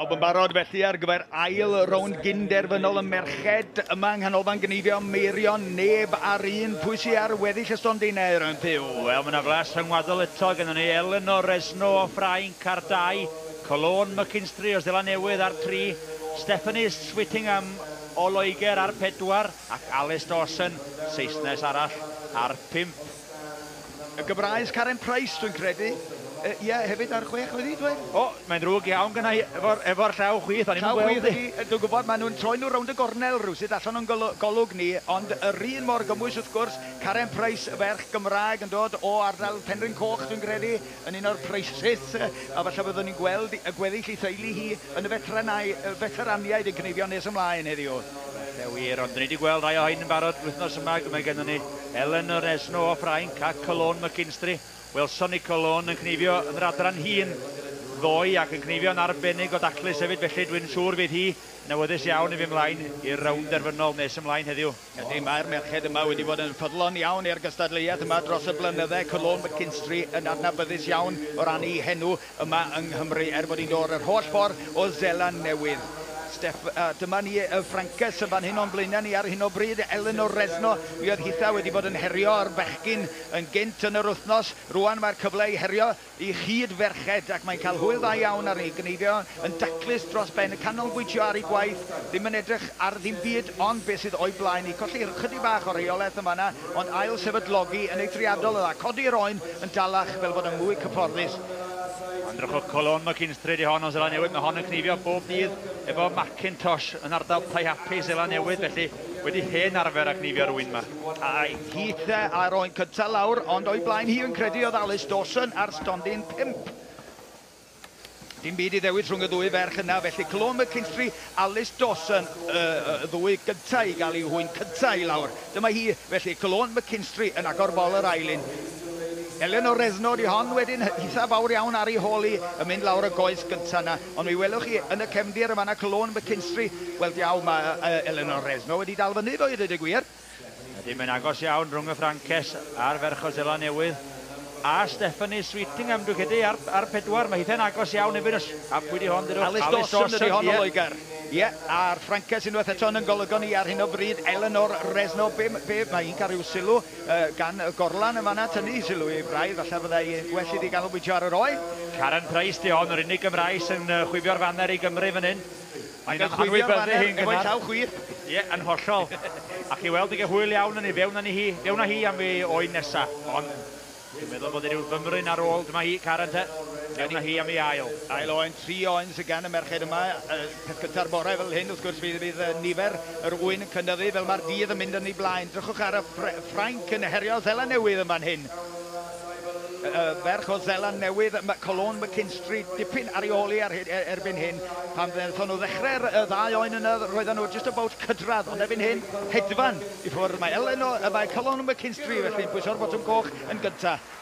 Pawb yn barod felly ar gyfer ail rownd gynderfynol y merched yma yng Nghanolfan Gneifio Meirion. Neb ar un. Pwy sy ar weddill y stondinau, Ryan Pugh? Wel, mae yna flas rhyngwladol eto. Gynnon ni Eleanor Resno o Ffrainc ar 2, Cologne McKinstry o Seland Newydd ar 3, Stephanie Sweetingham o Loegr ar 4, ac Alice Dawson, Saesnes arall, ar 5. Y Gymraes Karen Price, dwi'n credu. Ie, hefyd ar 6 oedd hi, dweud? O, mae'n ddrwg iawn gynna i efo'r efo llaw chwith, o'n i'm yn Llaw gweld chwith hi. ydi, dwi'n gwybod, maen nhw'n troi nhw rownd y gornel rywsut allan o'n golwg ni, ond yr un mor gymwys wrth gwrs, Karen Price, y ferch Gymraeg yn dod o ardal Penrhyn Coch, dwi'n credu, yn un o'r Prices, a falle byddwn ni'n gweld y gweddill ei theulu hi yn y feteraniaid yn cneifio nes ymlaen heddiw. Falle wir, ond ni wedi gweld rhai o hein yn barod wythnos yma. Mae gennym ni Eleanor Esno o Ffrainc a Cologne McKinstry. Welson ni Cologne yn cneifio yn yr adran hŷn ddoe ac yn cneifio'n arbennig o daclus hefyd, felly dwi'n siŵr fydd hi yn awyddus iawn i fynd mlaen i'r rownd derfynol nes ymlaen heddiw. Ydy, mae'r merched yma wedi bod yn ffyddlon iawn i'r gystadleuaeth yma dros y blynydde. Cologne McKinstry yn adnabyddus iawn o ran ei henw yma yng Nghymru, er bod hi'n dod yr holl ffordd o Seland Newydd. Steff, dyma ni y Ffrancais yn fan hyn o'n blaenau ni ar hyn o bryd, Eleanor Resno. Mi oedd hitha wedi bod yn herio ar bechgyn yn gynt yn yr wythnos. Rwan mae'r cyfle i herio i chyd ferched, ac mae'n cael hwyl dda iawn ar ei gneifio yn daclus dros ben, y canolbwyntio ar ei gwaith, ddim yn edrych ar ddim byd ond beth sydd o'i blaen i. Colli chydig bach o reolaeth yma yna, ond ail sefydlogi yn eithriadol o dda. Codi'r oen yn dalach fel bod yn mwy cyfforddus. Ond drychwch, Cologne McKinstry di hon o Seland Newydd. Mae hon yn cneifio bob dydd efo Macintosh yn ardal Taihape, Seland Newydd, felly wedi hen arfer â cneifio'r ŵyn yma. A hithe ar oen cyntaf lawr, ond o'i blaen hi yn credu oedd Alice Dawson ar stondin 5. Dim byd i ddewis rhwng y ddwy ferch yna, felly Cologne McKinstry, Alice Dawson, y ddwy gyntaf i gael ei hwyn cyntaf i lawr. Dyma hi, felly Cologne McKinstry yn agor bol yr ail un. Eleanor Resno di hon wedyn, hitha fawr iawn ar ei hôl hi yn mynd lawr y goes gyntaf yna. Ond mi welwch chi yn y cefndir yma yna Cologne McKinstry. Wel diawl, mae Eleanor Resno wedi dal fyny fo i ddweud y gwir. Ydy, mae'n agos iawn rhwng y Ffrances a'r ferch o Seland Newydd. A Stephanie Sweetingham, dwi'n credu, ar 4. Mae hitha'n agos iawn hefyd. A pwy di hon, dydwch? Alice Dawson ydi hon o Loegr. Ie, a'r Ffrances unwaith eto yn golygon ni ar hyn o bryd, Eleanor Resno. Be, mae hi'n cael rhyw sylw gan y gorlan yma yna, tynnu sylw i braidd, falle byddai well iddi ganolbwyntio ar yr oen. Karen Price di hon, yr unig Gymraes yn chwifio'r faner i Gymru fan hyn. Mae'n chwifio'r faner efo'i llaw chwith. Ie, yn hollol. Ac i weld i gael hwyl iawn yn ei fewn â hi, fewn â hi am ei oen nesa. Ond dwi'n meddwl bod rhyw fymryn ar ôl, dyma hi, Karen te. Fewn â hi am ei ail. Ail oen, 3 oen sydd gan y merched yma. Peth cynta'r bore fel hyn, wrth gwrs, fydd nifer yr ŵyn yn cynyddu fel mae'r dydd yn mynd yn ei blaen. Drychwch ar y Ffrainc yn herio Seland Newydd yma'n hyn. Ferch o Seland Newydd, Cologne McKinstry, dipyn ar ei ôl hi erbyn hyn. Pan ddaethon nhw ddechrau'r ddau oen yna, roedden nhw just about cydradd, ond erbyn hyn, hedfan i ffwrdd. Mae Eleanor, mae Cologne McKinstry felly'n pwyso'r botwm coch yn gyntaf.